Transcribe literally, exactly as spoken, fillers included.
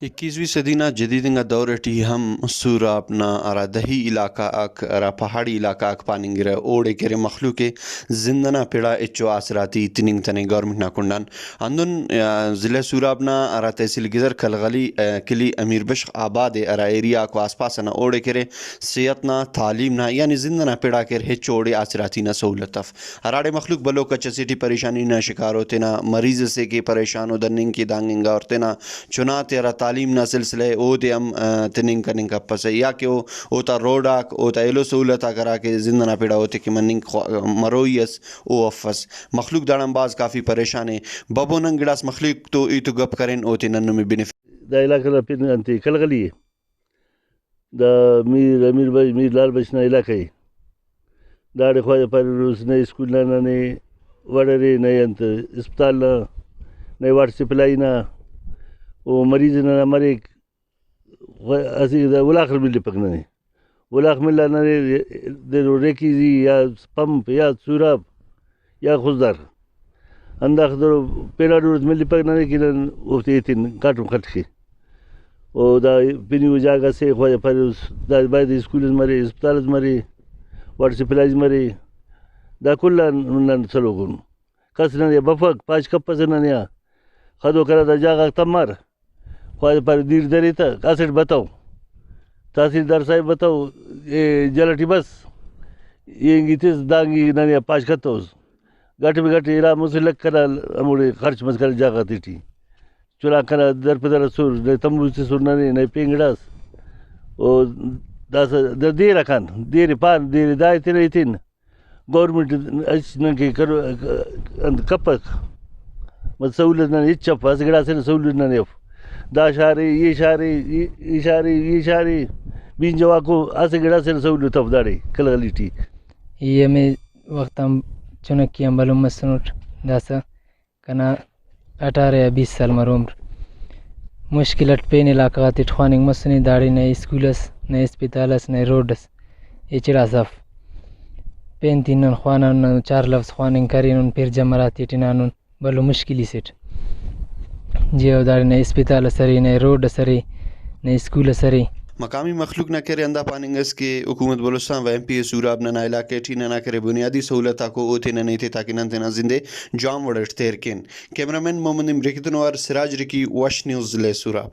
اکیسویں صدی نا جدید انگا دور ٹی ہم سوراب نا ہرا دیہی علاقہ آک، ہرا پہاڑی علاقہ آک پاننگرہ، اوڑے کہ ارے مخلوق ءِ زند ئنا پڑ آ ہچو آسراتی تننگتنے گورنمنٹ نا کنڈان۔ ہندن، آ، ضلع سوراب نا ہرا تحصیل گزر کلغلی، آ، کلی امیر بشخ آباد ءِ ہرا ایریا آک و آس پاس ئنا اوڑے کہ ارے صحت نا، تعلیم نا، یعنی زند ئنا پڑ آ کہ ارے ہچو اوڑے آسراتی نا سہولت اف۔ ہراڑے مخلوق بھلو کچ اسے ٹی پریشانی نا شکار او، تینا مریض اسے کہ پریشان او دننگ کہ دانگ انگا، اور تینا چنا تے ہرا تعلیم نا سلسلہ ءِ اودے ہم، آ، تننگ کننگ کپسہ، یا کہ او اوتا روڈ آک، اوتا ایلو سہولت آک ہرا کہ زند ئنا پڑ آ اوتے کہ مننگ خوا-، مروئی ئس او افس۔ مخلوق داڑان بھاز کافی پریشان ءِ۔ ببو نن گڑاس مخلوق تو ہیت و گپ کرین، اوتے نن نمے بنفسہ۔ دا علاقہ نا پن انتے کلغلی ءِ۔ دا میر امیر بخش، میر لال بخش نا علاقہ ءِ۔ داڑے خواجہ پاریروس نئے اسکول نا ننے وڑ ارے، نئے انت اسپتال نا، نئے واٹر سپلائی نا، او مریض ننا مریک، و-، اسہ دا الاخر ملپک ننے۔ الاخ ملا ننے دینو ریکیزی یا پمپ یا سوراب یا خضدار۔ ہنداخہ دنو پینا ڈورت ملپک ننے کہ نن اوفتے ایتن کاٹم خٹ کے۔ او دا پنی و جاگہ سے خواجہ پاریس دا بایدے اسکول اس مرے، اسپتال اس مرے، واٹر سپلائیز مرے، دا کل آن نن سلوکون۔ کس ننے آ بفک، پاش کپسہ ننے آ۔ خدو کنا دا جاگہ غاک تمار۔ خواجہ پارے دیر درے تہ اسٹ بتو۔ تحصیلدار صاحب بتو، اے جل ٹی بس۔ اینگی تس دانگی ننے آ پاش کتوس۔ گٹ بہ گٹ ارا مسہ لکھ کنا ہموڑے خرچ مس کنا جاگہ غاتے ٹی۔ چنا کنا در پہ در اسر، نئے تمبو اس تسر ننے، نئے پین گڑاس۔ او داسہ دا دیر آ کان، دیر پان، دیر دا ایتن ایتن۔ گورنمنٹ ہچ ننکہ کرو-، انت کپک۔ مطلب سہولت ننے ہچ اف، اسہ گڑاسے نا سہولت ننے اف۔ دا شارے، یہ شارے، یہ، یہ شارے، یہ شارے، بین جواکو اسہ گڑاسے نا سہولت اف داڑے کلغلی ٹی۔ ای ہمے وخت آن چنکی آن بھلن مسنٹ، داسہ کنا اٹھارہ یا بیس سال مرو عمر۔ مشکل اٹ پین علاقہ غاتیٹ خواننگ مسنے، داڑے نئے اسکول اس، نئے اسپتال اس، نئے روڈ اس، ہچڑاس اف۔ پین تین نن خوانانن، چار لفظ خواننگ کرینن، پھر جمر آتیٹ ہنانن، بھلو مشکلی سیٹ۔ جی او داڑے نئے اسپتال اس ارے، نئے روڈ اس ارے، نئے اسکول اس ارے۔ مقامی مخلوق نا کرے ہندا پاننگ ئس کہ حکومت بلوچستان و ایم پی اے سوراب ننا علاقہ ٹی ننا کرے بنیادی سہولت آکو اوتے ننے ایتے تاکہ نن تینا زندے جوان وڑ اٹ تیر کین۔ کیمرہ مین محمد امریک تون اوار سراج رکی، وش نیوز، ضلع سوراب۔